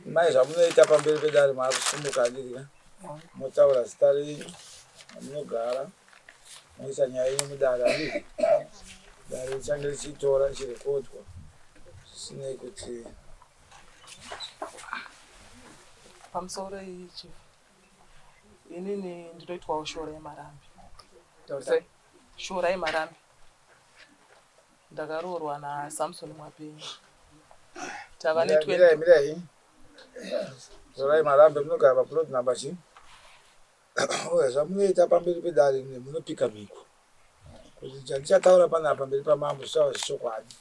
Mai zvamunoita pamberi pedare maakusumuka handiti ka? Motaura zita renyu, mamunogara, moisa nyaya yenyu mudare handiti? Dare richange richiitora ichirekodwa zvisinei kuti Pamusoro iyi chief. Inini ndinoitwawo Shora yeMarambi. Taurisai. Shora yeMarambi. Ndakaroorwa naSamson Mwapenyi. Tava ne Mirai, 20 mirai. Zorai Marambe munogara paplot number chii? Oya zvamunoita pamberi pedare munopika mhiko. Kuti chandichataura panapa pamberi pamambo zvichava zvechokwadi.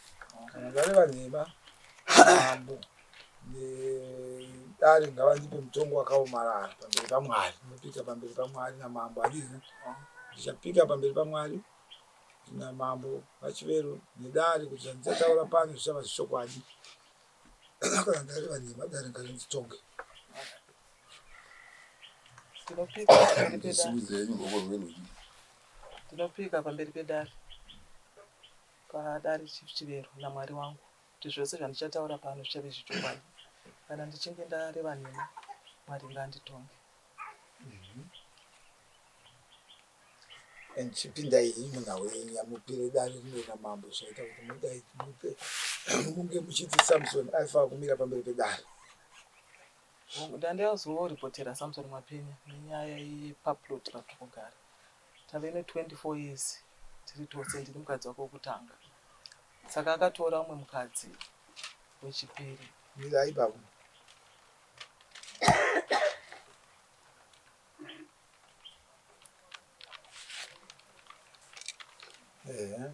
Kana ndareva nhema, mambo nedare ngavandipe mutongo wakaomarara pamberi paMwari. Ndinopika pamberi paMwari namambo handiti? Ndichapika pamberi paMwari namambo vaChivero nedare kuti zvandichataura pano zvichava zvechokwadi. Kana ndareva nhema, dare ngarinditonge. Ndinopika pamberi pedare. Ndisimudzei ruoko rwerudyi. Ndinopika pamberi pedare. Padare Chief Chivero naMwari wangu kuti zvose zvandichataura pano zvichave zvechokwadi. Kana ndichinge ndareva nhema, Mwari ngaanditonge. And chipindai henyu munhau yenyu yamupire dare rino namambo zvaita kuti mudai mupe munge muchiti Samson aifanira kumira pamberi pedare. Ndandazoripotera Samson Mwapenya nenyaya yepaplot patiri kugara. Tave ne24 years tiri tose, ndiri mukadzi wake wekutanga. Saka akatora umwe mukadzi wechipiri. Mirai ipapo. Ehe.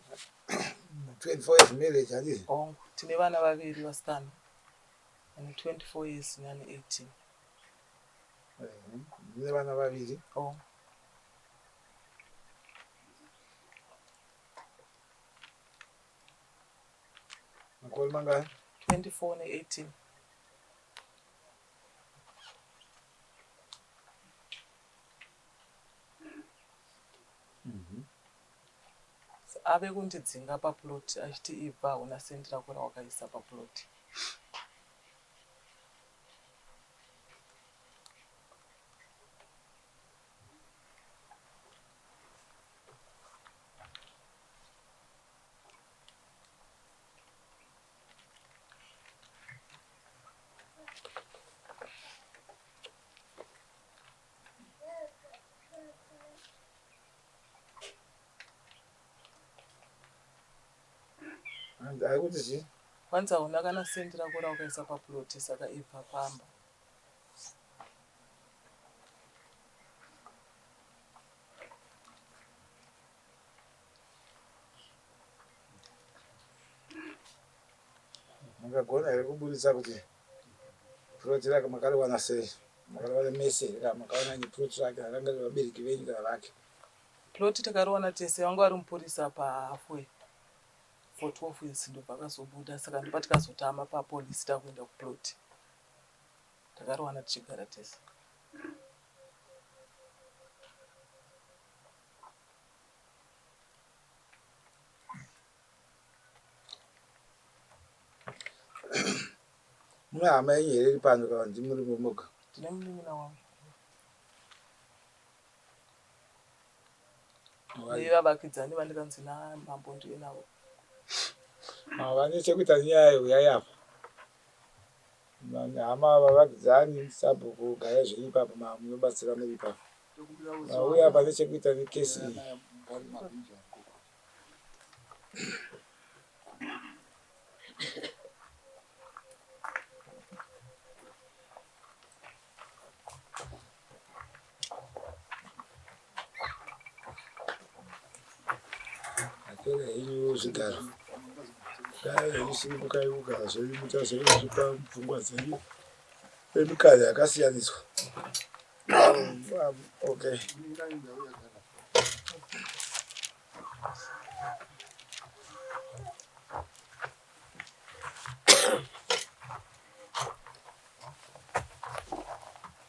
24 years marriage handiti? Hongu, tine vana vaviri vasikana. Ane 24 years neane 18. Ehe. Mune vana vaviri. Hongu. Makore mangani? 24 ne18. Ave kundidzinga paplot achiti ibva hauna sendi rako rawakaisa paplot. Ari kuti chii? Kwanzi hauna kana sendi rako rawakaisa paplot saka ibva pamba. Mungagona here kuburitsa kuti plot rake makariwana sei? Makariwana mese here kana makawana neplot rake rakanga riri vabereki venyu kana rake? Plot takariwana tese, vanga vari mupurisa pahalfway for 12 years ndobva akazobuda saka ndopa tikazotama papolisi takuenda kuplot. Takariwana tichigara tese. Mune hama yenyu here iri pano kana ndimuri moga? Ndine munin'ina wangu. Nevavakidzani vandikanzi namambo ndiye navo. Vane chekuita nenyaya yeuyai apa. Hama vavakidzani sabhuku garai zvenyu ipapo munobatsira muri ipapo. Vauya pane chekuita nekesi iyi. Atore henyu zvigaro. Dai henyu sunungukai kugara zvenyu muchazozvipa pfungwa dzenyu emikana yakasiyaniswa. Okay.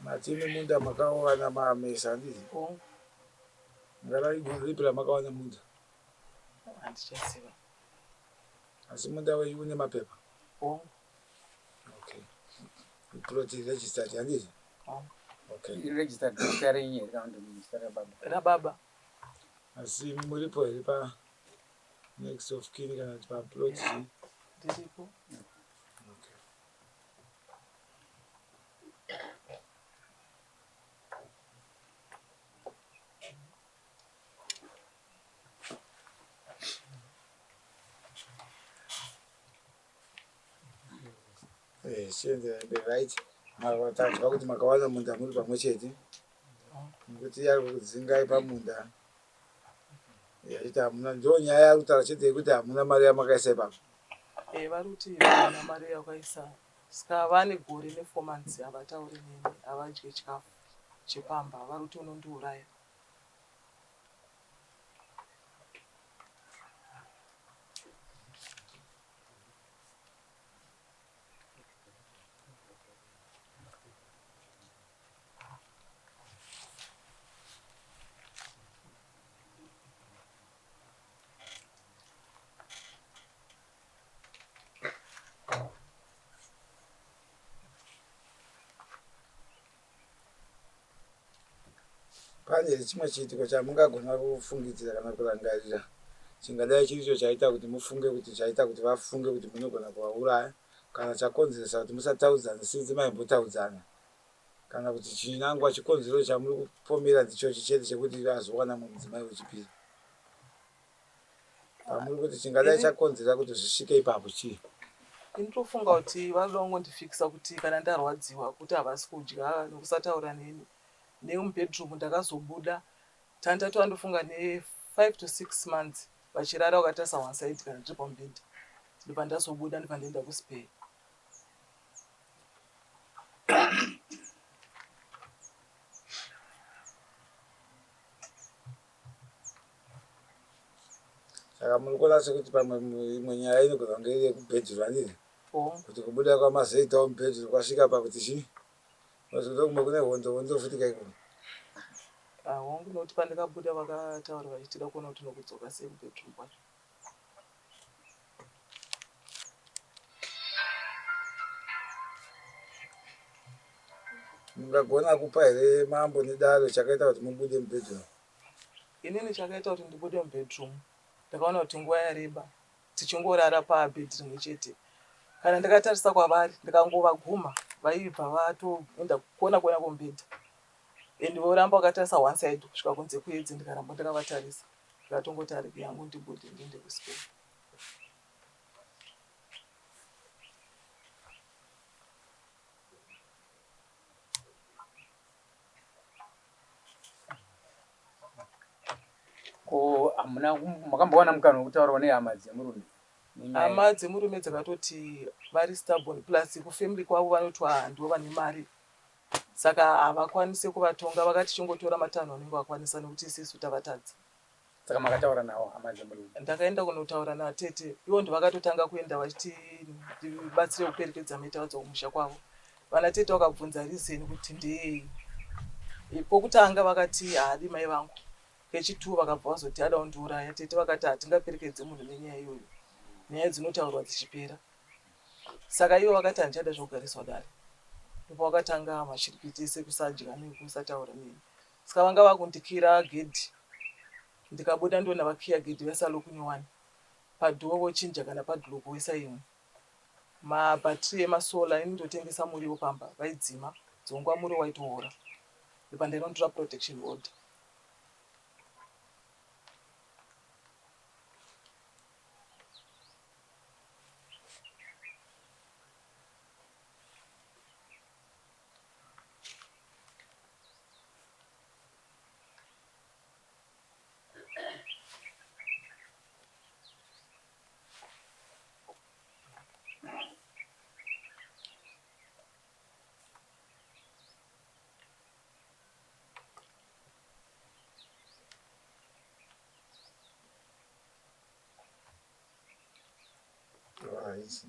Matini munda makawana mamesa handiti? Hongu. Mungada gore ripi ramakawana munda? Handichaziva. Asi munda wenyu une mapepa? Hongu. Okay. Plot registered handiti? Okay. Registered zita renyu here kana kuti zita rababa? Rababa. Asi muripo here pa next of kin kana kuti pa plot chii? Ndiripo. Okay. Eh, chienderera mberi right tanzwa kuti makawana munda muri pamwe chete nekuti ari kukudzingai pamunda achiti hamuna ndo nyaya yaari kutaura chete yekuti hamuna mari yamakaisa ipapo. Eh, vari kuti hamuna mari yakaisa saka vane gore nefour months havatauri neni, havadye chikafu chepamba, vari kuti unondiuraya. Pane here chimwe chiitiko chamungagona kufungidzira kana kurangarira chingadai chiricho chaita kuti mufunge kuti chaita kuti vafunge kuti munogona kuvauraya kana chakonzeresa kuti musataudzane since maimbotaudzana kana kuti chinangwa chikonzero chamuri kupomera ndichochi chete chekuti azowana mumwe mudzimai wechipiri pamuri kuti chingadai chakonzera kuti zvisvike ipapo chii? Ndinotofunga kuti vanoda kungondifikisa kuti kana ndarwadziwa kuti havasi kudya nokusataura neni. Nemubedroom ndakazobuda tanga ndofunga ne5 to 6 months vachirara vakatarisa one side kana ndiri pamubhedha. Ndobva ndazobuda ndobva ndaenda kuspare. Saka muri kuona sekuti pamwe imwe nyaya inogona kunge iri yekubhedhuru handiti? Kuti kubuda kwamazoitawo mubhedhuru kwasvika pakuti chii? Ndokumwe kune hondo hondo futi kaikoko. Hongu, nokuti pandakabuda vakataura vachitida kuona kuti tinokudzoka sei kubedroom kwacho. Mungagona kupa here mambo nedare chakaita kuti mubude mubedroom? Inini chakaita kuti ndibude mubedroom ndakaona kuti nguva yareba tichingorara pabhedhi rimwe chete. Kana ndakatarisa kwavari ndikangovaguma vaibva vatoenda kona kona kwomubhedha and voramba vakatarisa one side kusvika kunze kuedze ndikaramba ndakavatarisa ndikatongoti arege yangu ndibude ndiende kuspare. Ko hamuna makambowana mukana wekutaurawo nehama dzemurume? Hama dzemurume dzakatoti vari stubborn plus kufamily kwavo vanoti handivo vane mari saka havakwanisi kuvatonga vakati chingotora matanho anenge vakwanisa nekuti isisu tavatadza. Saka makataura nawo hama dzemurume? Ndakaenda kunotaura natete ivo ndovakatotanga kuenda vachiti ndibatsire kuperekedza maita vadzoka kumusha kwavo. Vana tete vakabvunza reason kuti ndeyei. Pokutanga vakati haadi mai vangu. Kechi2 vakabva vazoti ada kundiuraya. Tete vakati hatingaperekedze munhu nenyaya iyoyo. Nyaya dzinotaurwa dzichipera. Saka ivo vakati handichada zvekugariswa dare. Ndopavakatanga mashiripiti ese kusadya nekusataura neni. Saka vanga vakundikira gedhi. Ndikabuda ndoona vakiya gedhi vaisa lock nyowani. Padhoo vochinja kana padlock voisa imwe. Mabhatiri emasolar ini ndotengesa muriwo pamba vaidzima dzongwa muriwo waitoora. Ndobva ndainotora protection order.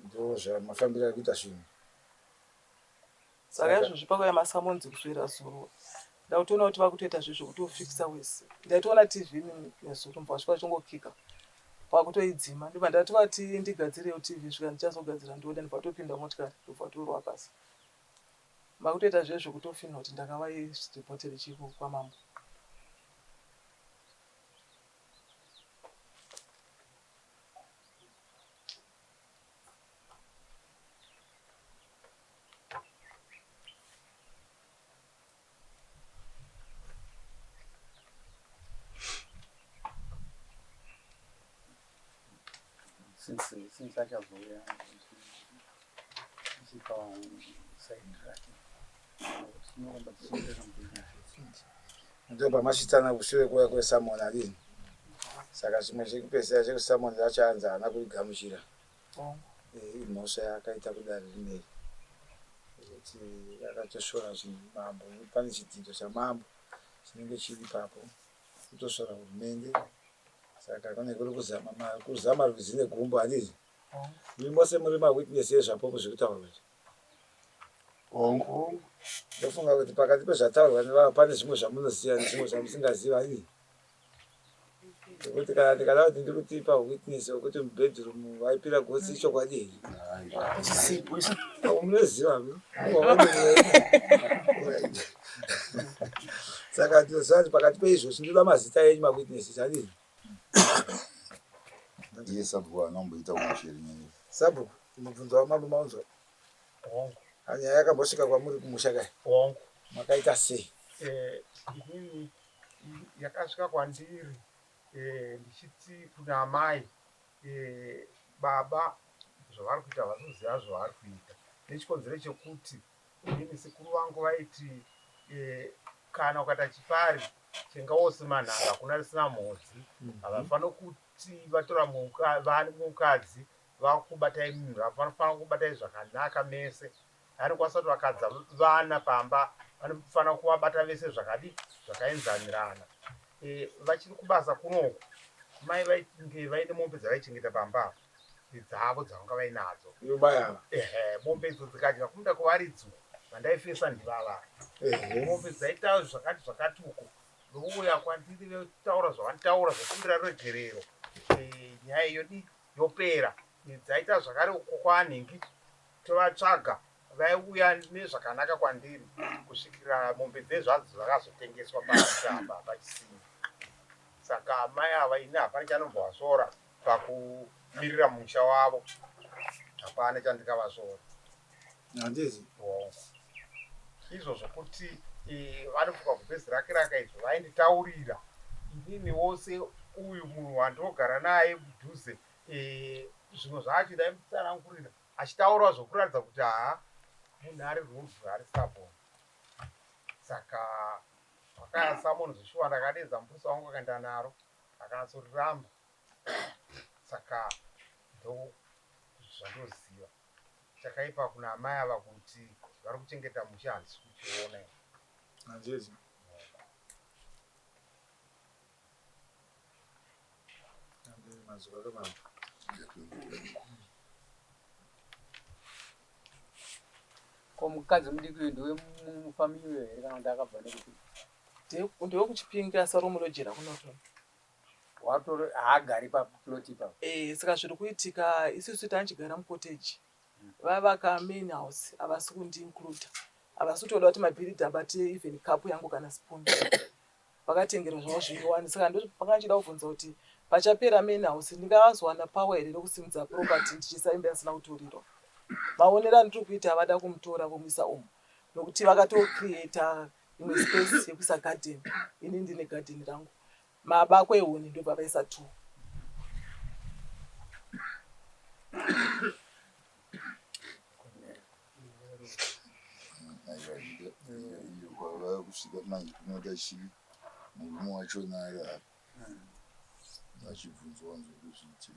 Ndo zvamafambiro ari kuita zvinhu. Saka izvozvi pakauya masamonzi kuswera zuro ndakutoona kuti vakutoita zvezvo kutofikisa wese. Ndaitoona TV nezuro mbva vasvika vachingokika kwakutoidzima ndobva ndatovati ndigadzirewo TV svika ndichazogadzira ndoda ndobva topinda motikari ndobva torova pasi. Makutoita zviye zvekutofinha kuti ndakavairipotere chiko kwamambo. Since achazouya achipa side rake tinoramba tichienderera mberi. Ndopamasvitsana kushure kuya kwesamoni adini saka chimwe chekupedzisira chekusamoni racho anzi haana kurigamuchira. Imhosva yaakaita kudare rineri yekuti akatosvora mambo pane chidhindo chamambo chinenge chiri ipapo kutosvora hurumende saka kune kuri kuzama kuzama rwizi negumbo handiti imi mose muri mawitness ezvapupu zviri kutaurwa izvi. Hongu. Ndofunga kuti pakati pezvataurwa nevava pane zvimwe zvamunoziva nezvimwe zvamusingazivi handiti Nekuti kana ndikada kuti ndikutipa witness wekuti mubedroom vaipira gotsi ichokwadi here? Chisipo isu. Munoziva saka ndinoziva kuti pakati peizvozvi ndinoda mazita enyu mawitnesses adii? Iye sabhuku haana kumboita kumushere nyaya. Sabhuku, mubvunzo wamambo maunzwa? Hongu. Nyaya yakambosvika kwamuri kumusha kai? Hongu. Makaita sei? Eh, inini yakasvika kwandiri eh, ndichiti kuna amai eh, baba zvavari kuita havasi kuziva zvavari kuita nechikonzero chekuti inini sekuru vangu vaiti eh, kana ukaita chipari chenga wose manhanga hakuna risina mhodzi havafaniri kuti vatora mukadzi vakubatai munhu vanofanira kubatai zvakanaka mese anokwanisa kuti vakadza vana pamba vanofanira kuvabata vese zvakadi zvakaenzanirana e, vachiri kubasa kunoku mai vainge vaine mombe dzavaichengeta pamba apa dzavo dzavanga vainadzo ehe mombe idzo dzikadya kumunda kwevaridzi uku vandaifesa ndivava mombe dzaita zvakati zvakati uko vouya kwandiri vetaura zvavanotaura zvokumbira ruregerero e, nyaya iyodi yopera dzaita zvakare uko kwaanhingi tovatsvaga vaiuya nezvakanaka kwandiri kusvikira mombe dzezvadzo dzakazotengeswa paapa pachisina saka amai ava ini hapana chanombovasvora pakumirira musha wavo hapana chandikavasvora Handizi. Hongu. Izvo zvokuti eh, vanofuka kubhezi rake raka izvo vainditaurira inini wose uyu munhu wandinogara naye mudhuze eh, zvimwe zvacho ndaimutsanangurira achitaura zvokuratidza kuti haa munhu ari rude ari stubborn saka pakaya samon zveshuwa ndakadeedza mupurisa wangu akaenda naro akanyatsoriramba saka ndo zvandoziva chakaipa kuna amai ava kuti vari kuchengeta musha handisi kuchiona ini. Handiti. Mazuva akamambo. Ko mukadzi mudiki uyu ndiwe mufamili uyo here kana kuti akabva nekuti? Ndewekuchipinge asi vari kumulojera kuNorton. Watori haagari paplot ipapo. Eh, saka zviri kuitika isusu tanchigara mucottage vavaka main house havasi kundiincluda havasi kutoda kuti mabhiridha abate even cup yangu kana spoon vakatengerwa zvavo zvinyowani saka ndopanga ndichida kubvunza kuti pachapera main house ndingazowana power here rekusimudza property ndichiisa imba yasina kuturirwa maonero andiri kuita havada kumutora vomuisa umu nokuti vakatocreata imwe space yekuisa garden ini ndine garden rangu mabako ehuni ndobva vaisa two Aiwa, iyo kwava kusvika manje kunoda chii murume wachona ari apa vachibvunzwa wanzwa kuzviitei.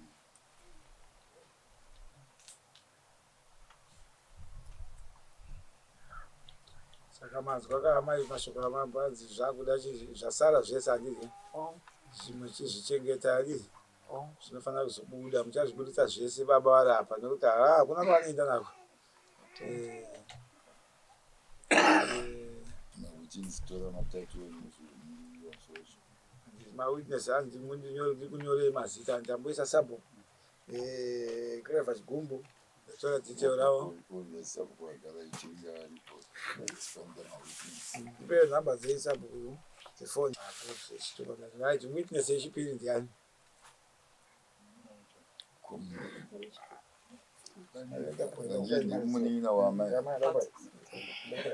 Saka manzwa ka amai mashoko amambo anzi zvakuda zvasara zvese handiti zvimwe chizvichengeta handiti zvinofanira kuzobuda muchazvibuditsa zvese baba vari apa nekuti haa hakuna kwavanoenda nako. Eh, eh, mawitness hanzi ndikunyorei mazita ndamboisa sabhuku eh, Clever Chigumbu ndatora detail ravo. Panoda mawitness. Ndipeyo nhamba dzesabhuku dzefoni. Right, witness yechipiri ndiani? Ndiye ndimunin'ina waamai.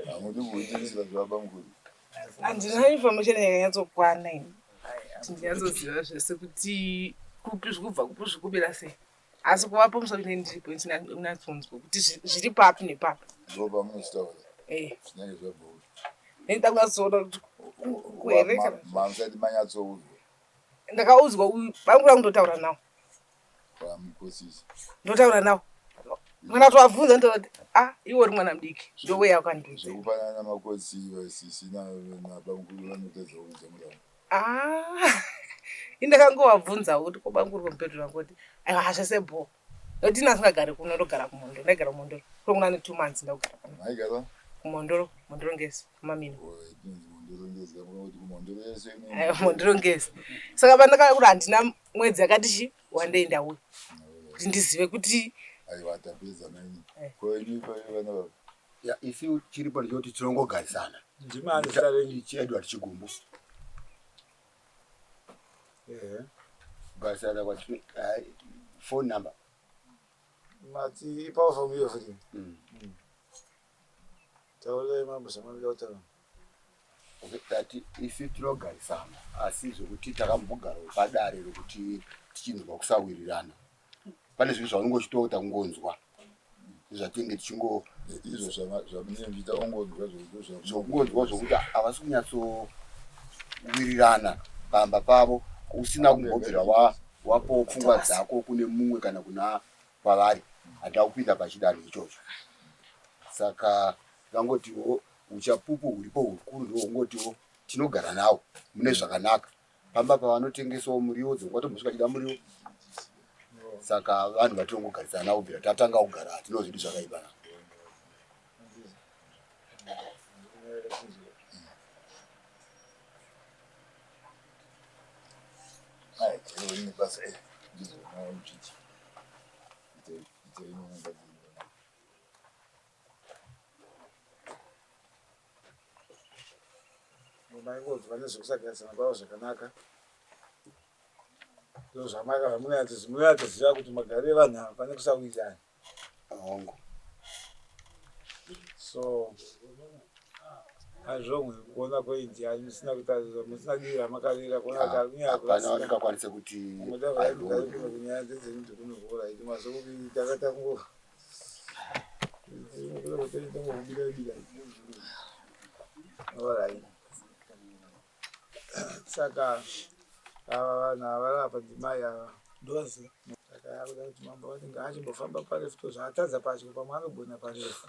Hamudi kuwitirisa zvabamukuru. Handina information yakanyatsokwana ini kuti ndinyatsoziva zvese kuti kupi zvikubva kupi zvikubira sei, asi kuvapo musati ndiripo ndinatsonzwa kuti zviri papi nepapi. Ndopamunochitaura Eh, zvinenge zvabhuku. Ndinoda kunyatsoona kuti kuhere kana Mamusati manyatsoudzwa ndakaudzwa uyu vangura kundotaura nawo. pamukosisi. Ndotaura nawo kana kutovabvunza, ndotaura kuti a iwe uri mwana mudiki, ndowe yakandiudza. Zvekupanana makosi vasisi nabamukuru vanotadza kuudza muramo. Ah, indakangovabvunzawo kuti kobanguri komupedura ngoti aiwa zvese bho, nokuti ini asingagari kuno, ndogara kuMhondoro. Ndaigara kuMhondoro kuri 2 months ndakugara pano. Maigara? KuMhondoro, Mhondoro Ngezi, kumamina. Inonzi Mhondoro Ngezi kamuka kuti kuMhondoro yese. Aiwa, Mhondoro Ngezi. Saka pandakauya kuti handina mwedzi yakati chi wandei ndauya kuti ndizive kuti Aiwa, tapedza maini. Eh. Ko imi vana baba? Ya, isu chiripo ndechekuti tinongogarisana. Ndimani zita renyu? Edward Chigumbu. Ehe. Kugarisana kwatino phone number. Mati ipawo fomu iyo futi. Mm. Taurai mambo zvamanoda kutaura. Okay, tati isu tinogarisana, asi zvekuti takambogara padare rokuti tichinzwa kusawirirana pane zvinhu zvaunenge uchitoita kungonzwa zvatinge tichingo Izvo zvamunenge muchiita ongonzwa zvokuti zvokungonzwa zvokuti havasi kunyatsowirirana pamba pavo, usina kumbobvira wapawo pfungwa dzako kune mumwe kana kuna kwavari. Handina kupinda pachidanho ichocho, saka vangotiwo uchapupu huripo hukuru ndohungotiwo tinogara nawo mune zvakanaka pamba pavanotengesawo muriwo dzekuwatombosvika chida muriwo. Saka vanhu vatinongogarisana navo kubvira tatanga kugara, hatinozvidi zvakaipa navo. Ai, basa ndizvo muchichi itei nyanga dzenyu. Maingonzwa nezvekusagarisana kwavo zvakanaka, ndozvamaka zvamunonyatsoziva kuti magariro evanhu ava pane kusawirirana. Hongu. So hazvomwe kuona kweindiani musina kutarira, musina dii ramakarira kuona kuti ari kunyanya Hapana kurasika. vandingakwanise kuti Muda kunyaya dzedzenyu dzekunohora iti mazokuti takaita kungo tongobira bira. Alright, saka ava vanhu ava vari apa ndimai ava. Ndovaziva. Saka yakuda kuti mambo vati ngaachimbofamba parefu, to zvaatadza padyo pamwe anogona parefu.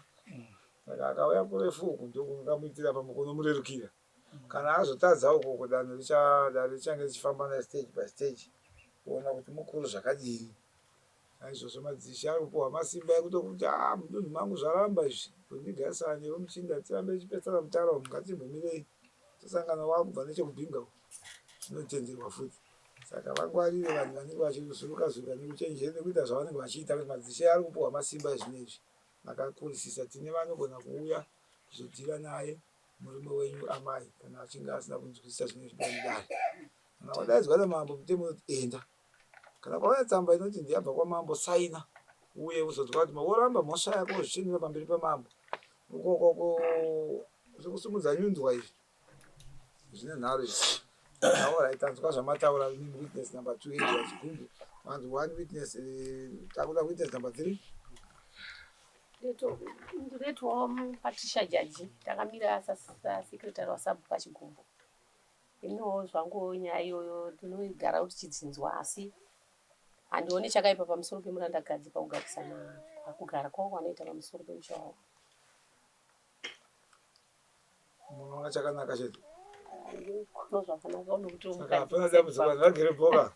Saka akauya kurefu uku ndokungamuitira pamwe kunomurerukira. Kana azotadza ukoko, danho dare richange richifamba na stage by stage kuona kuti mukuru zvakadini. Naizvozvo madzishe ari kupiwa masimba ekutokuti a mudunhu mangu zvaramba izvi, kundigarisana newe muchinda tirambe tichipesana mutara umu, ngatimbomirei tosangana wakubva nechekubhinga uku, zvinotenderwa futi. Saka vangwarire vanhu vanenge vachizuruka zuruka nekuchenjera nekuita zvavanenge vachiita, kuti madzishe ari kupiwa masimba ezvinezvi akakurisisa. Tine vanogona kuuya kuzodeala naye murume wenyu amai kana achinge asina kunzwisisa zvinenge zvichidiwa mudare. Kana wadaidzwa namambo, mutemo unoti enda. Kana kwauya tsamba inoti ndiyabva kwamambo, saina uye uzonzwa kuti woramba mhosva yako, wozvichenura pamberi pamambo. Ukoko zvekusimudza nyundwa izvi zvine nharo izvi. Alright, tanzwa zvamataura. Witness number 2, Edward Chigumbu. Vanzi one witness, takuda witness number 3. Ndinoitwawo Patricia Jaji, ndakamira sasecretary wasabhuku paChigumbu. Iniwo zvangu nyaya iyoyo ndinogara tichidzinzwa, asi handioni chakaipa pamusoro pemurandakadzi pakugarisana, pakugara kwavo kwanoita pamusoro pemusha wavo. Munoona chakanaka chete? Kuno zvakanaka unokuti Saka hapana dambudziko, vanhu vagere boka.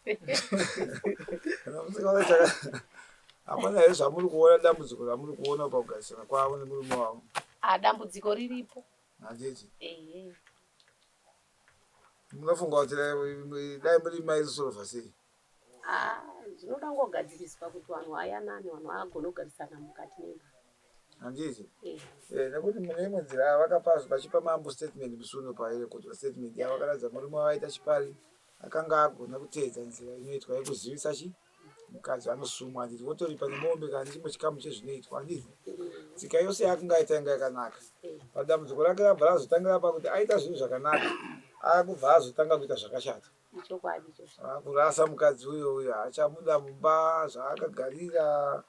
Kana musikaona chaka, hapana here zvamuri kuona, dambudziko ramuri kuona pakugarisana kwavo nemurume wavo? Dambudziko riripo. Handiti? Ehe. Munofunga kuti dai muri maisolva sei? Ah, zvinoda ngogadziriswa kuti vanhu vayanane, vanhu vagone kugarisana mukati memba. Handiti? Eh, nekuti mune imwe nzira vakapa vachipa mambo statement musi uno pairekodwa statement yavo vakaratidza murume wavaita chipari akanga agona kuteedza nzira inoitwa yekuzivisa chi mukadzi anosumwa handiti votoripa nemombe kana nechimwe chikamu chezvinoitwa handiti tsika yose yaakanga aita yanga yakanaka padambudziko rake rabva razotangira pakuti aita zvinhu zvakanaka akubva azotanga kuita zvakashata Ichokwadi ichocho. Akurasa mukadzi uyo uyo haachamuda mumba zvaakagarira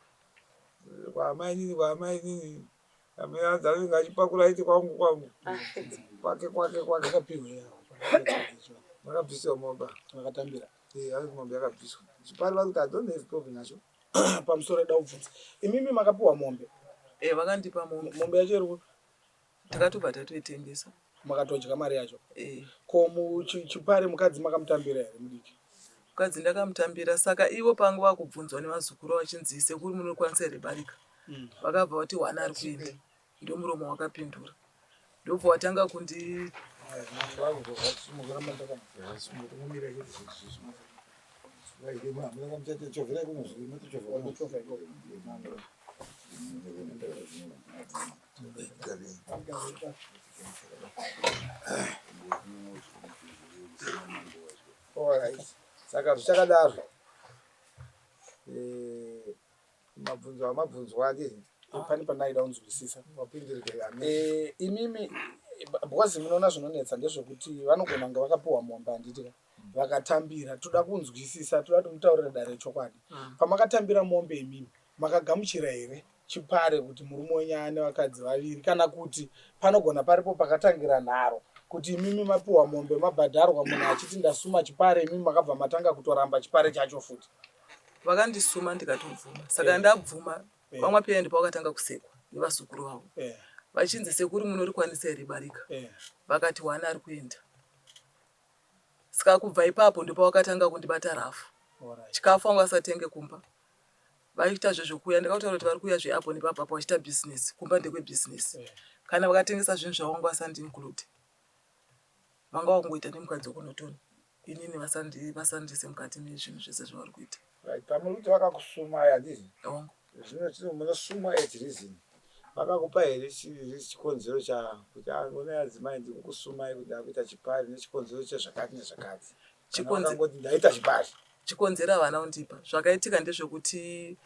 kwaamainini kwaamainini amene anenge achipakura aiti kwangu kwangu kwake kwake kwake makabvisiwa mombe vakatambira eh, mombe yakabviswa chipari vari kuti i don't have problem nacho pamusoro ida kubvunza imimi makapiwa mombe e vakandipa mombe mombe yacho iri Takatobva tatoitengesa. Makatodya mari yacho? Eh. Ko chipari mukadzi makamutambira here mudiki? Mukadzi ndakamutambira saka ivo panga vakubvunzwa nevazukuru vachinzi sekuru munokwanisa here barika. Mm. Vakabva vati hwana ari kuenda. Ndomuromo wakapindura. Ndobva watanga kundi Saka zvichakadaro eh, mabvunzo amabvunzwa andii eh, pane pandaida kunzwisisa eh, imimi because munoona zvinonetsa ndezvekuti vanogona kunge vakapiwa mombe handiti ka vakatambira toda kunzwisisa toda kuti mutaurire dare chokwadi mm. pamakatambira mombe imimi Makagamuchira here chipare kuti murume wenyu ane vakadzi vaviri kana kuti panogona paripo pakatangira nharo kuti imimi mapiwa mombe mabhadharwa munhu achiti ndasuma chipare imimi makabva matanga kutoramba chipare chacho futi? Vakandisuma ndikatobvuma saka eh. ndabvuma eh. vamwe piya ndipo vakatanga kusekwa nevazukuru vavo eh. vachinzi sekuru munorikwanisa here barika vakati wana ari kuenda Saka kubva ipapo ndopavakatanga kundibata rafu. Chikafu vanga vasatenge kumba. Vaita zvezvekuuya ndakataura kuti vari kuuya zveapo nepapo apo vachiita business. Kumba ndekwe business. Yeah. Kana vakatengesa zvinhu zvavo vanga vasandi include. Vanga vakungoita nemukadzi wekunotoni. Inini vasandi vasandise mukati mezvinhu zvese zvavari kuita. Right, pamuri kuti vakakusumai handiti? Hongu. Zvino chino munosumwa at reason. Vakakupa here chikonzero cha kuti ah, adzimai ndikukusumai kuti ndakuita chipari nechikonzero chezvakati nezvakati. Chikonzero ndaita chipari. Chikonzero havana kundipa. Zvakaitika ndezvekuti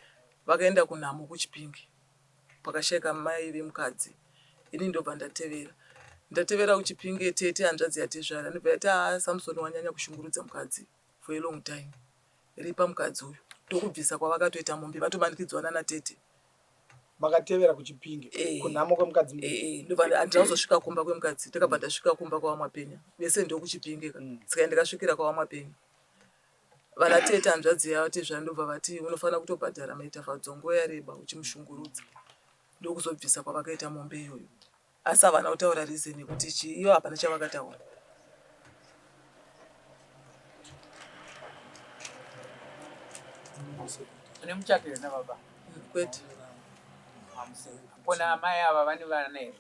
vakaenda kunhamo kuChipinge pakashaika mai vemukadzi. Ini ndobva ndatevera. Ndatevera kuChipinge tete hanzvadzi yatezvara ndobva yati haa Samson wanyanya kushungurudza mukadzi for a long time. Ripa mukadzi uyu. Ndokubvisa kwavakatoita mombe vatomanikidzwa nana tete. Makatevera kuChipinge eh. kunhamo kwemukadzi mudiki. Eh, eh, ndobva handina kuzosvika kumba kwemukadzi ndakabva ndasvika kumba kwaVaMwapenya vese ndokuChipinge ka. Saka ndakasvikira kwaVaMwapenya. Vana tete hanzvadzi yavo tezvara ndobva vati unofanira kutobhadhara mai Tafadzwa nguva yareba uchimushungurudza. Ndokuzobvisa kwavakaita mombe iyoyo. Asi havana kutaura reason yekuti chii iyo hapana chavakataura. Une muchato here nababa? Kwete. Kona amai ava vane vana here?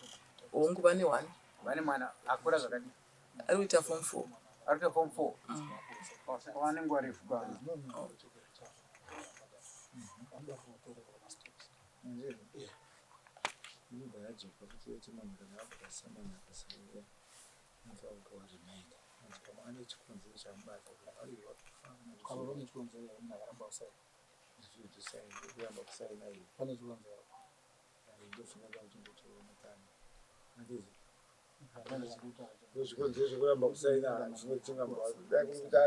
Hongu vane one. Vane mwana akura zvakadii? Ari kuita form 4. Ari kuita form 4. Saka vane nguva refu ka. Zvikonzero zvekuramba kusaina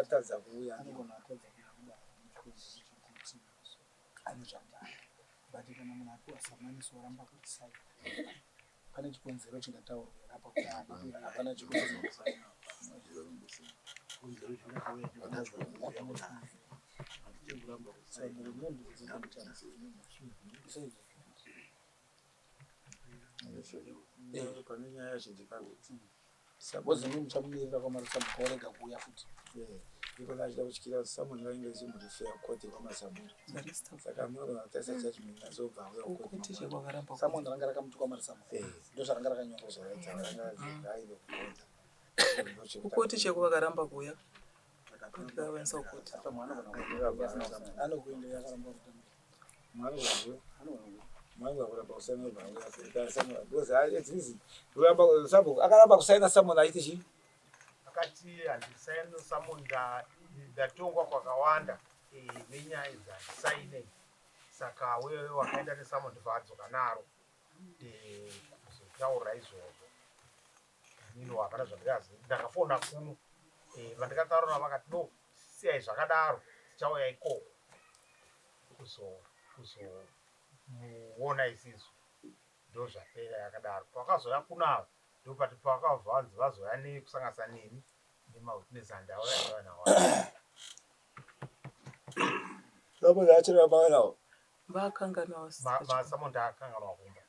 atadza kuuya but kana munhu apiwa samanisi oramba kusaina pane chikonzero chingataurwa here apa kuti hapana chikonzero. Pane nyaya yacho ndepekuti Suppose imi muchamumirira kwaMarusambo orega kuuya futi. Iko achida kutyira someone vainge vachimurifeya koti kwaMasamura. Saka munogona kutarisa judgment azobva auya kukoti. Someone ranga rakamuti kwaMarusambo. Ndozvaranga rakanyorwa. Ndozvaraita kukonza. Kukoti cheko vakaramba kuuya. Ndikavaendesa kukoti. Anokuenda yakaramba kutambira. Mwana Mwangu akuramba kusaina because it's easy. Kuramba sabhuku akaramba kusaina summon achiti chii? Akati handisaini summon ndatongwa kwakawanda eh, nenyaya idzi handisaine saka wewe wakaenda nesummon ndibva adzoka naro eh, kuzotaura izvozvo inini hapana zvandikaziva ndakafona kuno eh, vandikataura navo vakati no siyai zvakadaro tichauya ikoko kuzomuona isisu ndozvapera yakadaro pavakazouya kuno ava ndopati pavakabva vanzi vazouya nekusanganisa neni nemawitness andauya ndauya nawo Vakanganwa masamonda akanganwa kumba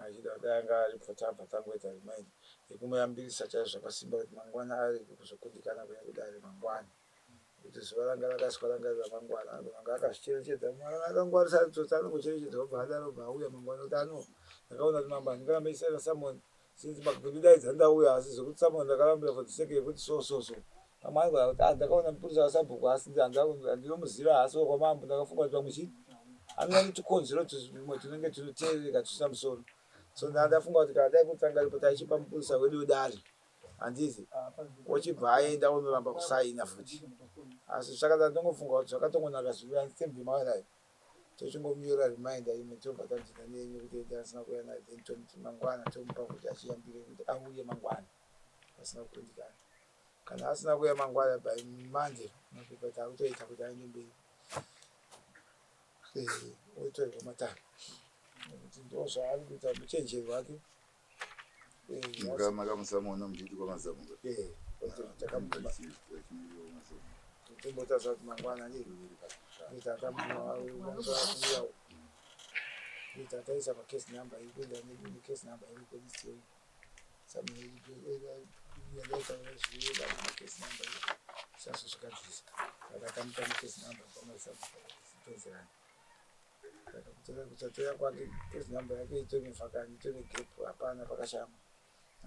Achida kudai anga aripo tabva tangoita remind yekumuyambirisa chaizvo zvakasimba kuti mangwana arege kuzokundikana kuuya kudare mangwana nekuti zuva ranga rakaiswa ranga riri ramangwana anogona kunge akazvicherechedza mwana akangwarisa ari tsotsi anongocherechedza obva adaro obva auya mangwana kuti ano ndakaona kuti mambo handingarambe ndichisaina summon since makundidaidza ndauya asi zvekuti summon ndakarambira for the sake yekuti so so so pamwe anogona kuti ah ndakaona mupurisa wasabhuku asi handinomuziva haasi wekwamambo ndakafunga kuti pamwe chii anova netukonzero tumwe tunenge tunoteerereka tusina musoro so ndandafunga kuti kana dai kutanga ripo taichipa mupurisa wedu wedare handizi ochibva aenda onoramba kusaina futi asi zvakadaro ndongofunga kuti zvakatongonaka zvivi handitembi mawanayo tochingomunyora reminder imwe tobva tadhina nenyu kuti ende asina kuuya nayo then tomuti mangwana tomupa kuti achiyambire kuti auye mangwana pasina kukundikana kana asina kuuya mangwana by Monday mapepa takutoita kuti aende mberi eh, otorerwa matanho nekuti ndo zvaari kuita muchenjeri wake eh, makamusamona muchiti kwamazamuka eh, takamutuma tombotaura kuti mangwana nditatamuauya tataisa pacase number iri kuenda necase number iri police chaiyo Kusatouya kwake case number yake itori nevhakani itori negap hapana pakashama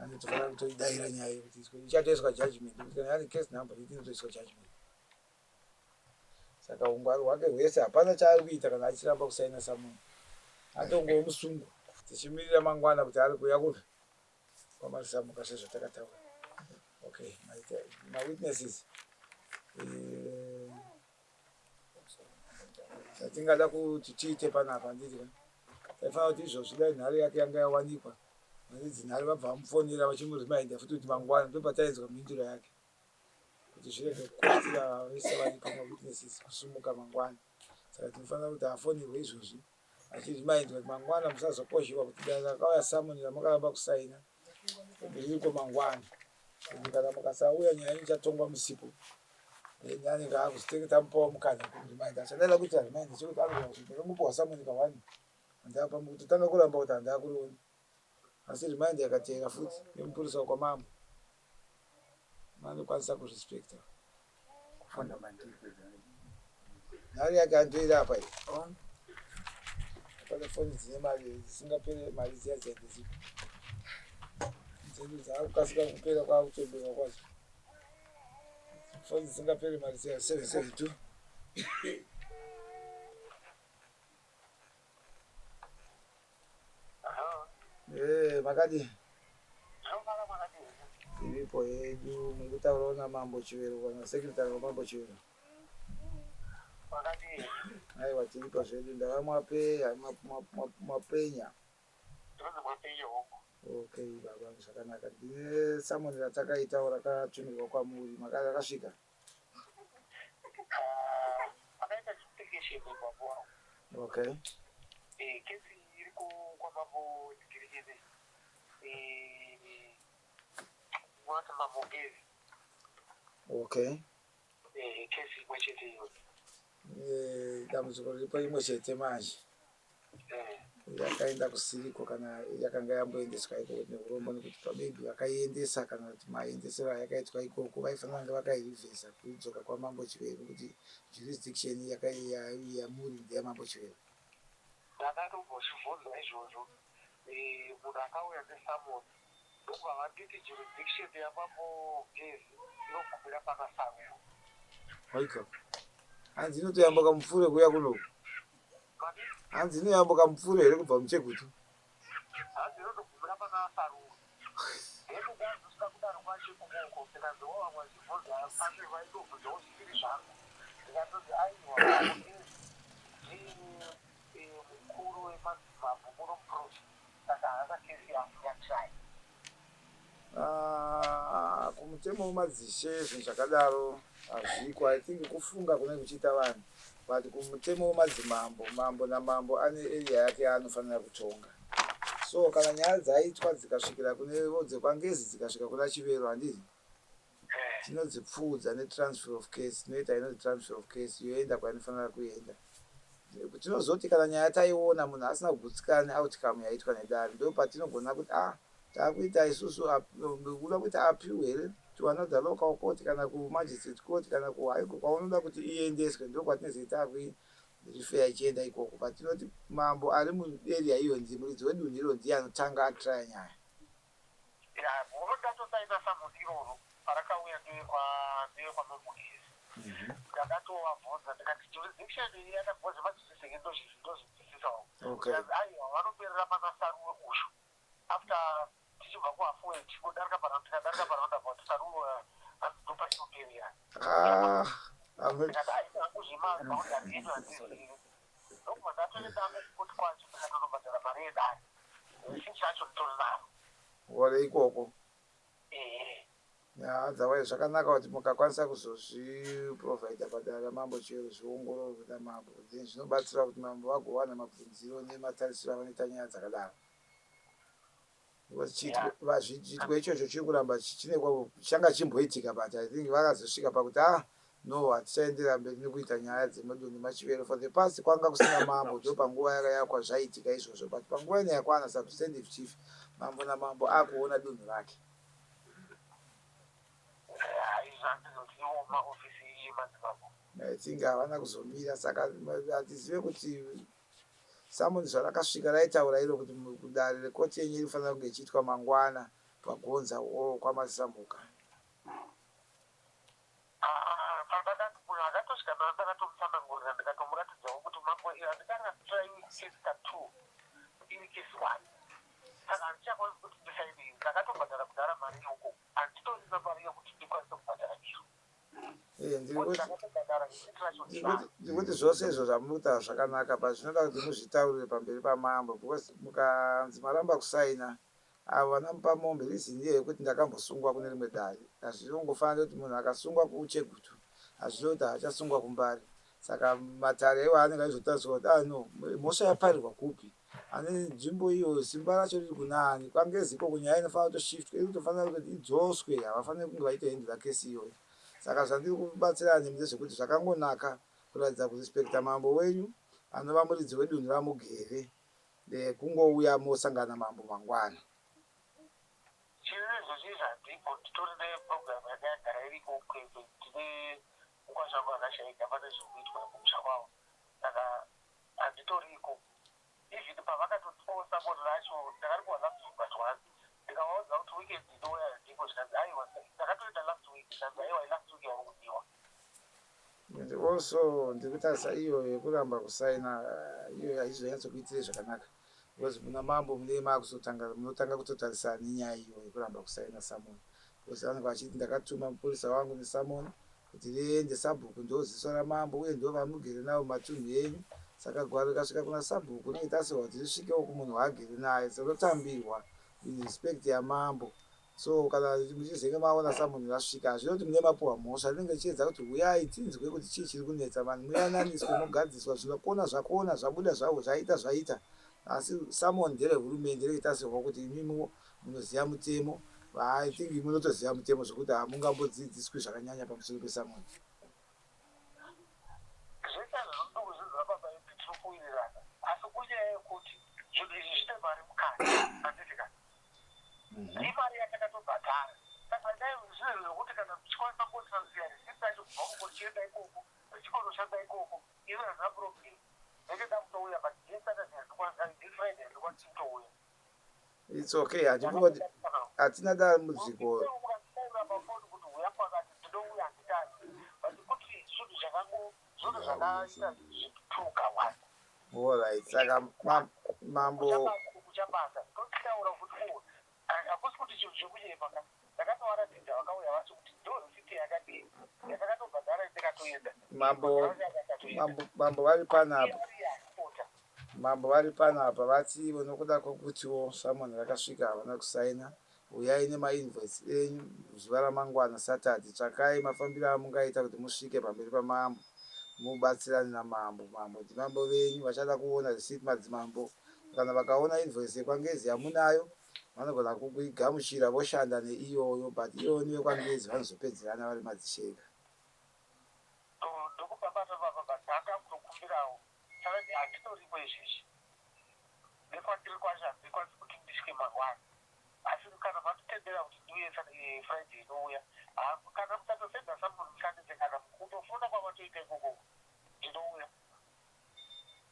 anotofanira kutoidaira nyaya yekuti ichatoiswa judgment kuti kana yane case number iti inotoiswa judgment saka ungwaru hwake hwese hapana chaari kuita kana achiramba kusaina samunhu atongova musungwa tichimirira mangwana kuti ari kuuya kupi kwamarisamuka sezvatakataura okay mawitnesses eh, chatingada kuti tiite panapa handiti ka taifanira kuti izvozvi dai nhare yake yanga yawanikwa varidzi nhare vabva vamufonera vachimurimainda futi kuti mangwana ndopatainzwa mhinduro yake kuti zvirege kukuitira vese varipo mawitnesses kusumuka mangwana saka tinofanira kuti afonirwe izvozvi achirimaindwa kuti mangwana musazokozhiwa kuti dai rakauya samoni ramakaramba kusaina ririko mangwana kuti kana mukasauya nyaya yenyu ichatongwa musipo then anenge akuzotenge tamupawo mukana kumurimainda achadaida kuita remind chekuti anogona kuti ndakangopiwa samoni kawani handapa mukutotanga kuramba kuti handakuriona asi remind yakateera futi yemupurisa wekwamambo vanokwanisa kurespecta nhari yake antoiri apa iyi pane foni dzine mari dzisingapere mari dziya dziya ndedzipi dzedu dzaakukasika kupera kwaakutobeka kwacho foni dzisingapere mari dziya 772 Eh, makadii? Tiripo hedu, muri kutaurawo naMambo Chivero kana secretary waMambo Chivero. Aiwa tiripo zvedu, ndava mwapeya mwapenya. Okay baba, zvakanaka. Ndine summon ratakaitawo rakatumirwa kwamuri, rakasvika? Pakaita chitekeshero baba. Okay. Eh, kesi iri kwamambo Digirigeze. Eh, mwati mambo Gezi. Okay. Eh, kesi imwe chete iyo. Eh, dambudziko riripo imwe chete manje. Yakaenda kusiriko kana yakanga yamboendeswa ikoko neurombo nekuti pamaybe vakaiendesa kana kuti maendesero ayakaitwa ikoko vaifanira kunge vakairivhesa kuidzoka kwamambo Chivero kuti jurisdiction yamuri ndeyamambo Chivero. Ndakatombozvibvunza izvozvo. Eh, munhu akauya nesummon ndokubva vanditi jurisdiction yamambo Gezi inogumira pakaSamuro. Waika. Hanzi inotoyambuka mupfuure kuuya kunoku. Hanzi inoyambuka mupfure here kubva muChegutu? Hanzi inotogumira pana Saruwe. Then ndazosvika kudaro kwaChekukoko ndikanzi vamwe vachibvunza pane vaitobvunzawo zvisiri zvangu. Ndikatoti aiwa ndini mukuru wemadzimambo muno muprovince saka haana kesi yasingatry. Ah, kumutemo wemadzishe zvinhu zvakadaro hazviko. I think kufunga kunenge kuchiita vanhu, but kumutemo wemadzimambo, mambo namambo ane area yake yaanofanira kutonga. So kana nyaya dzaitwa dzikasvikira kune dzekwaNgezi dzikasvika kuna Chivero, handiti tinodzipfuudza netransfer of case. Tinoita inonzi transfer of case, yoenda kwainofanira kuenda. Tinozoti kana nyaya taiona munhu asina kugutsikana neoutcome yaitwa nedare, ndo patinogona kuti ah, taakuita isusu kuda kuita appeal here to another local court kana kumagistrate court kana kuhigh court kwaunoda kuti iendeswe, ndo kwatinenge taakuirefer ichienda ikoko. But tinoti mambo ari muarea iyo ndi muridzi wedunhu iro, ndiye anotanga atraya nyaya. Ya, ndatosaina summon iroro parakauya ndeyekwamemugezi. Ndakatovabvunza ndikati jurisdiction iyi yakabvunza madzishe ndozvinzwisisawo. Aiwa, vanoperera pana Saruwe uyu. After tichibva kuHalfway tichingodarika tikadarika paroundabout Saruwe, hanzi ndopachinoperera. Ah, Ndikati aiwa, hangu zvemaboundary edu handizivi. Ndokubva ndatoenda hangu kukoti kwacho ndikatonobhadhara mari yedare. Receipt yacho nditori naro. Ore ikoko. Ehe. Ya, otherwise zvakanaka kuti mukakwanisa kuzozviprovhaidha padare ramambo chero zviongororwe namambo, then zvinobatsira kuti mambo vagowana mabvunziro nematarisiro avanoita nyaya dzakadaro, because chiitiko ichocho chiri kuramba chine changa chimboitika, but I think vakazosvika pakuti ah no, hatichaenderera mberi nekuita nyaya dzemudunhu maChivero. For the past kwanga kusina mambo, ndo panguva yakayakwa zvaitika izvozvo, but panguva ino yakwana substantive chief, mambo namambo akuona dunhu rake. Izvo handizozivo maofisi emadzimambo. I think havana kuzomira, saka hatizive kuti summon zvarakasvika raitaura iro kuti kudare rekoti yenyu irifanira kunge ichiitwa mangwana paGonza Hall kwaMasamuka. Munhu akatosvika nana ndakatomutsanangurira ndikatomuratidzawo kuti mambo handikaratirai case ka2 iri case one, saka handichakwanisi kuti ndisaine iri. Ndakatobhadhara kudhara mari yoko, handitorina mari yekuti ndikwanise kubhadhara iro. Ndakatobhadhara receipt racho ndinaro. Ndikuti zvose izvo zvamuri kutaura zvakanaka, but zvinoda kuti muzvitaurire pamberi pamambo, because mukanzi maramba kusaina, avo vanamupa mombe, reason iyo yekuti ndakambosungwa kune rimwe dare, hazvinongofanira kuti munhu akasungwa kuChegutu hazvino kuti haachasungwa kuMbare. Saka matare iwo anenge achizotariswa kuti ah no, mhosva yaparirwa kupi, ane nzvimbo iyo, simba racho riri kuna ani. KwaNgezi ikoko nyaya inofanira kutoshiftwa, iri kutofanira kuti idzoswe, havafaniri kunge vaitohendera kesi iyoyo. Saka zvandiri kubatsira nemi ndezvekuti zvakangonaka kuratidza kurespekta mambo wenyu anova muridzi wedunhu ramugere, kungouya mosangana mambo mangwana. Chizvizvi handipo, nditori neprogram yanga yagara iriko Kwekwe. Ndine mukwasha wangu akashaika, pane zviri kuitwa kumusha kwavo, saka handitoriko. Even pavakatotipawo summon racho ndakaripiwa last week but one, ndikavaudza kuti weekend inouya handipo, zvikanzi aiwa, ndakatoenda last week, zvikanzi aiwa, last week yava kudiwa. And also ndiri kutarisa iyo yekuramba kusaina, iyo haizonyatsokuitire zvakanaka, because muna mambo munee maakuzotanga munotanga kutotarisana nenyaya iyo yekuramba kusaina summon, because vanenge vachiti ndakatuma mupurisa wangu nesummon kuti riende. Sabhuku ndo ziso ramambo uye ndo vamugere navo mumatunhu enyu, saka gwaro rikasvika kuna sabhuku rinenge tasirwa kuti risvikewo kumunhu waagere naye, rotambirwa in respect yamambo. So kana muchizenge maona summon rasvika, hazvino kuti mune mapuhwa mhosva, rinenge richiedza kuti uyai tinzwe kuti chii chiri kunetsa vanhu, muyananiswe, mogadziswa zvinokona zvakona zvabuda zvavo zvaita zvaita. Asi summon nderehurumende, rinenge tasirwa kuti imimi munoziva mutemo. I think munotoziva mutemo zvekuti hamungambodzidziswi zvakanyanya pamusoro pesummon. Zvese zvinoda kuzviziva baba ipi, tiri kuwirirana, asi kunyaya yekuti zvinhu izvi zvine mari mukati, handiti ka? Imari yatakatobhadhara, saka dai zvine zvekuti kana tichikwanisa kungotransfer receipt yacho kubva uko tichienda ikoko, richikonoshanda ikoko, iro handina problem, ndenge ndakutouya, but this Saturday handikwanisi, this Friday handikwanisi kutouya. It's okay, handingoti hatina dambudziko. Mukanditaurira pafoni kuti uya kwakati, ndinouya, handitadzi, but kuti zvinhu zvakango zvinhu zvakaita zvituka one. Alright, saka mambo kuchabasa tochitaura kuti o hakusi kuti chinhu chekunyema ka ndakatovaratidza vakauya vacho kuti ndo risiti yakadii yatakatobhadhara ndikatoenda. Mambo mambo mambo vari panapa, mambo vari panapa vati ivo nokuda kwekutiwo summon rakasvika havana kusaina, uyai nemainvoice enyu zuva ramangwana Saturday. Tsvakai mafambiro amungaita kuti musvike pamberi pamambo mubatsirane namambo. Mambo ndimambo venyu, vachada kuona receipt madzimambo. Kana vakaona invoice yekwaNgezi yamunayo vanogona kuigamuchira voshanda neiyoyo, but iyoyo nevekwangezi vanozopedzerana vari madzisheka. Ndokubabata baba, but ndanga kutokumbirawo saka handitoripo izvezvi nekwandiri kwacho handikwanisi kuti ndisvike mangwana, asi kana matitendera kuti ndiuye Friday inouya, kana musatosenda summon, musandise kana kutofona kwamatoita ikoko, ndinouya.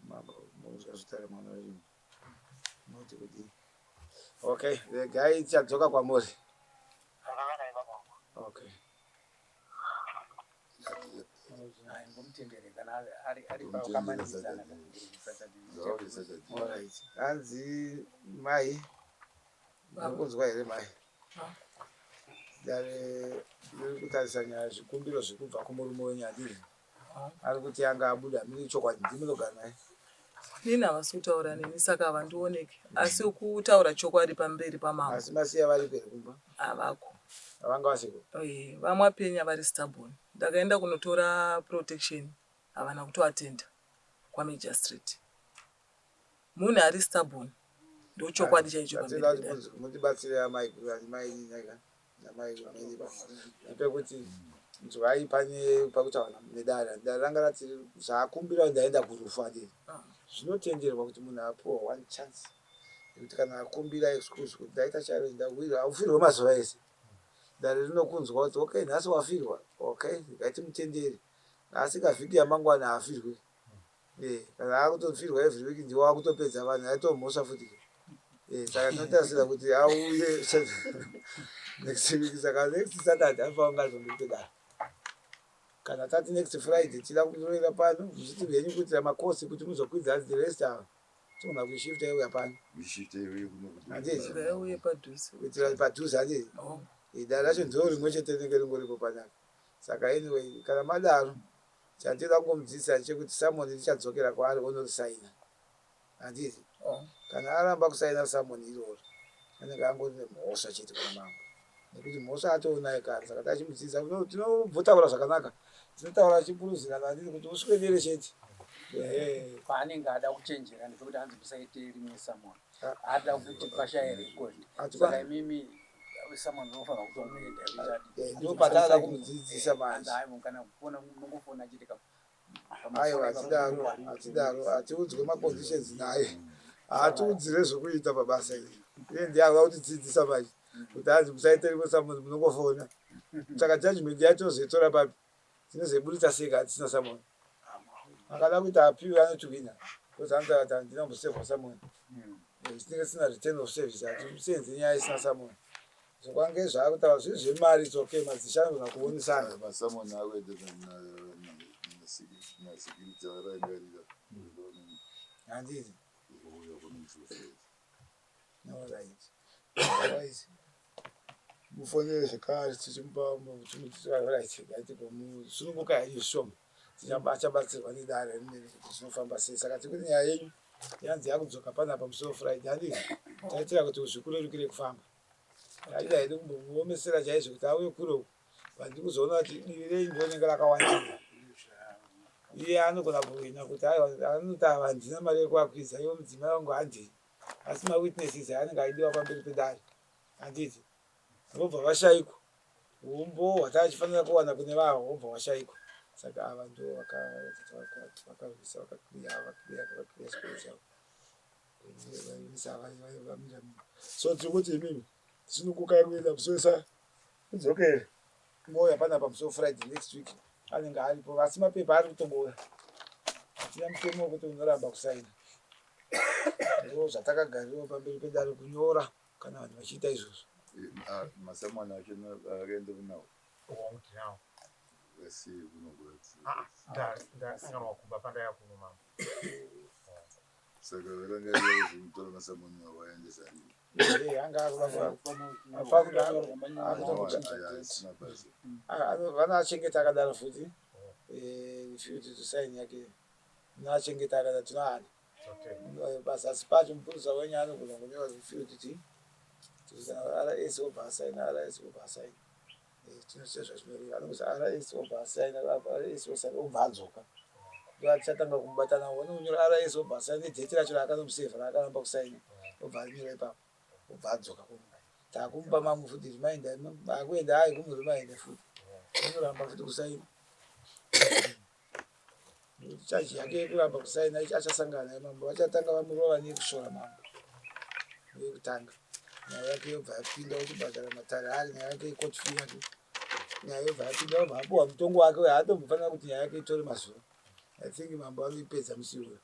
Mambo, muzvazvitare mwana wenyu moti kudii? Okay, regai tichadzoka kwamuri. Zvakanaka, baba. Okay. Ngomutenderere kana ari pakamanikidzana. Alright, hanzi mai mukunzwa here mai? Dare riri kutarisa nyaya, zvikumbiro zviri kubva kumurume wenyu, handizvo? Ari kuti anga abuda mune chokwadi, ndimunogara naye. Nini havasi kutaura neni, saka havandioneki, asi kutaura chokwadi pamberi pamambo. Asi masiya varipo here kumba? Havako. Havanga vasiko? Vamwapenya vari stubborn. Ndakaenda kunotora protection, havana kutoatenda kwamagistrate. Munhu ari stubborn, ndochokwadi chaicho pamberi Tatenda kuti pedare. Mutibatsire amai mai namai pekuti nzwai pane pakutaura nedare. Dare ranga rati zvaakumbira ndaenda kurufu, handii? Zvinotenderwa kuti munhu apiwa one chance yekuti kana akumbira excuse kuti ndaita challenge, ndawirwa. Haufirwe mazuva ese. Dare rinokunzwa kuti okay, nhasi wafirwa, okay, ngatimutendere, asi kavhiki yamangwana haafirwe. Kana akutofirwa every week, ndiwo akutopedza vanhu, aitomhosva futi. Saka tinotarisira kuti auye next week. Saka next Saturday anofanira kunge ari pamberi pedare. Kana tati next Friday tida kurovera pano muchiti henyu kuitira makosi kuti muzokwidza the rest ava, togona kuishifta iuya pano. Handiti? Ngaiuye padhuze. Kuitira padhuze, handiti? Oh. Dare racho ndo rimwe chete rinenge ringoripo panapa. Saka anyway, kana madaro, chandinoda kungomudzidzisa chekuti summon richadzokera kwaari onorisaina, handiti? Oh. Kana aramba kusaina summon iroro, anenge angori nemhosva chete kuna mambo, nekuti mhosva atoonayo kare. Saka tachimudzidzisa, tinobvotaura zvakanaka, tinotaura achipuruzirana, handiti, kuti uswedere chete. Ehe. Paanenge ada kuchenjera ndepekuti hanzi musaite rimwe summon. Ah. Ada kuti pashaye record. Saka imimi summon unofanira kutomuenda. Ndo patanoda kumudzidzisa manje. Kana kufona munongofona chete. Aiwa, hatidaro, hatidaro. Hatiudzwe maconditions naye, haatiudzire zvokuita pabasa iri. Iye ndiye ava kutidzidzisa manje kuti hanzi musaite rimwe summon, munongofona. Saka judgment yacho papi? Tinozoiburitsa sei kana tisina summon? Akada kuita appeal anotiwina because hanzi akati handina kumbosevhwa summon. Tinenge tisina return of service, hatisenze nyaya isina summon. Zvokwange zvaakutaura zviri zvemari, it's okay, madzishe anogona kuonesana. Masummon akuenda nasecurity akarangarira. Handiti? Kuuya kunomusi. Alright. Right. Mufonere zvekare tichimupa, right, ngaitigomusununguka henyu zvishoma. Achabatsirwa nedare rineri kuti zvinofamba sei. Saka tiri kuti nyaya yenyu yanzi yakudzoka panapa musi weFriday, handiti? Taitira kuti zvikurerukire kufamba. Taida hedu kumbomuomesera chaizvo kuti auye kure uku. But ndikuzoona kuti divi renyu rinenge rakawandira. Iye anogona kuwina kuti aiwa, anoti ava handina mari yekuvakwidza, iwo mudzimai wangu handii. Asi mawitnesses anenge aidiwa pamberi pedare, handiti, vobva vashayikwa. Umbo hwatachifanira kuwana kune vava hwobva hwashayikwa. Saka ava ndo vakarwisa, vakakliya, vakakliya, vakakliya chikoro chavo, vamira mira. So tiri kuti imimi sunungukai kuenda musi udzokere ngouya panapa musi weFriday next week, anenge aripo, asi mapepa ari kutongouya. Hatina mutemo wekuti unoramba kusaina. Ndo zvatakagarirawo pamberi pedare kunyora kana vanhu vachiita izvozvo. Masummon acho akaenda kunawo? Ndinawo. Asi Ndakanganwa kumba pandaya kuno, mambo. Saka varangarira kuzvitora masamoni avo aendesa rini? Anga akuda vanoachengeta akadaro futi refuse to sign yake unoachengeta akadaro tinoana pazasi pacho mupurisa wenyu anogona kunyora refuse to rs obva asaina rs obva asaina tinoziva zvazvinoreva anongozi rs obva asaina rs osaina obva adzoka ndoatichatanga kumubata nawo anonyora rs obva asaina nedheti racho raakanomusevha raakaramba kusaina obva anyora ipapo obva adzoka kumba takumupa mamwe futi reminder akuenda ayi kumureminder futi anoramba futi kusaina nekuti chaji yake yekuramba kusaina achasangana naye mambo vachatanga vamurova nekushora mambo yekutanga nyaya yake yobva yapinda ochibhadhara matare ari nyaya yake yecourt fee yake nyaya yobva yapinda obva apuwa mutongo wake uyo haatombofanira kuti nyaya yake itore mazuva i think mambo anoipedza musi iwoyo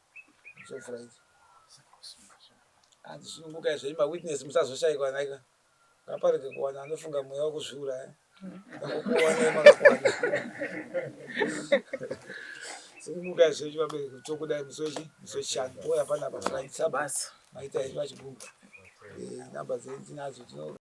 so friday hanzi sunungukai zvenyu mawitness musazoshaikwa naika ngaparege kuwana anofunga mweya wekuzviuraya ndakukuwanai makakwana sunungukai zvenyu vabereki tokudai musi wechi musi wechishanu ouya panapa friday sabasa maita henyu vachibumba namba dzenyu tinadzo tino.